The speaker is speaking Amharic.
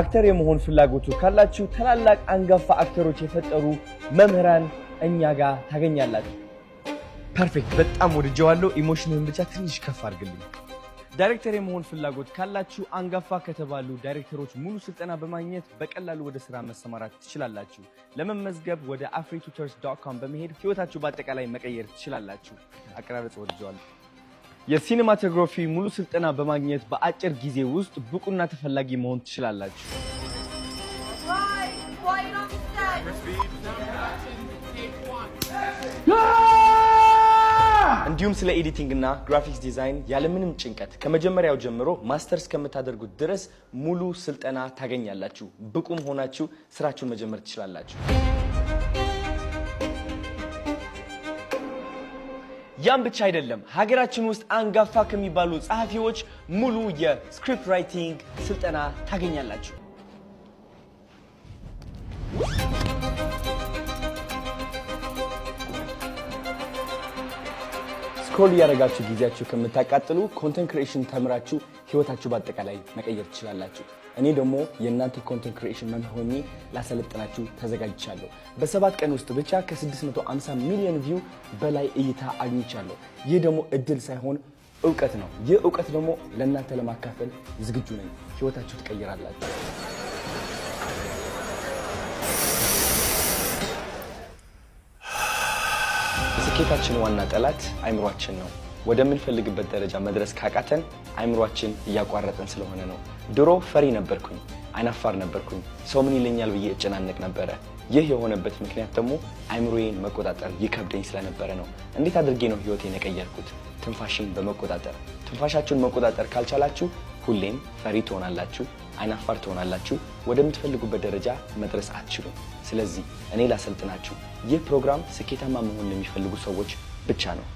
Actor የመሆን ፍላጎቱ ካላችሁ ታላላቅ አንጋፋ actor ኦች የፈጠሩ መምህራን እኛ ጋር ታገኛላችሁ። Perfect፣ በጣም ወድጀዋለሁ። Emotion ህን ብቻ ትንሽ ከፍ አድርግልኝ። ዳይሬክተር የመሆን ፍላጎት ካላችሁ አንጋፋ ከተባሉ ዳይሬክተሮች ሙሉ ስልጠና በማግኘት በቀላሉ ወደ ስራ መሰማራት ትችላላችሁ። ለመመዝገብ ወደ afritutors.com በመሄድ ህይወታችሁ በአጠቃላይ መቀየር ትችላላችሁ። አቀራረጽ ወድጀዋለሁ። የ cinematography ሙሉ ስልጠና በማግኘት በአጭር ጊዜ ውስጥ ብቁና ተፈላጊ መሆን ትችላላችሁ። Right, quiet on set. እንዲሁም ስለ editing እና graphics design ያለምንም ጭንቀት ከመጀመሪያው ጀምሮ ማስተርስ ከምታደርጉት ድረስ ሙሉ ስልጠና ታገኛላችሁ። ብቁም ሆናችሁ ስራችሁን መጀመር ትችላላችሁ። ያም ብቻ አይደለም፣ ሀገራችን ውስጥ አንጋፋ ከሚባሉ ጸሐፊዎች ሙሉ የ script writing ስልጠና ታገኛላችሁ። Scroll እያደረጋችሁ ጊዜያችሁ ከምታቃጥሉ content creation ተምራችሁ ህይወታችሁ በአጠቃላይ መቀየር ትችላላችሁ። እኔ ደግሞ የእናንተ content creation መምህር ሆኜ ላሰለጥናችሁ ተዘጋጅቻለሁ። በ7 ቀን ውስጥ ብቻ ከ650 ሚሊዮን view በላይ እይታ አግኝቻለሁ። ይህ ደግሞ እድል ሳይሆን እውቀት ነው። ይህ እውቀት ደግሞ ለእናንተ ለማካፈል ዝግጁ ነኝ። ህይወታችሁ ትቀይራላችሁ። የስኬታችን ዋና ጠላት አይምሯችን ነው። ወደምንፈልግበት ደረጃ መድረስ ካቃተን አይምሯችን እያቋረጠን ስለሆነ ነው። ድሮ ፈሪ ነበርኩኝ፣ አይናፋር ነበርኩኝ። ሰው ምን ይለኛል ብዬ እጨናነቅ ነበረ። ይህ የሆነበት ምክንያት ደግሞ አይምሮዬን መቆጣጠር ይከብደኝ ስለነበረ ነው። እንዴት አድርጌ ነው ህይወቴን የቀየርኩት? ትንፋሽን በመቆጣጠር። ትንፋሻችሁን መቆጣጠር ካልቻላችሁ ሁሌም ፈሪ ትሆናላችሁ፣ አይናፋር ትሆናላችሁ፣ ወደምትፈልጉበት ደረጃ መድረስ አትችሉም። ስለዚህ እኔ ላሰልጥናችሁ። ይህ ፕሮግራም ስኬታማ መሆን ለሚፈልጉ ሰዎች ብቻ ነው።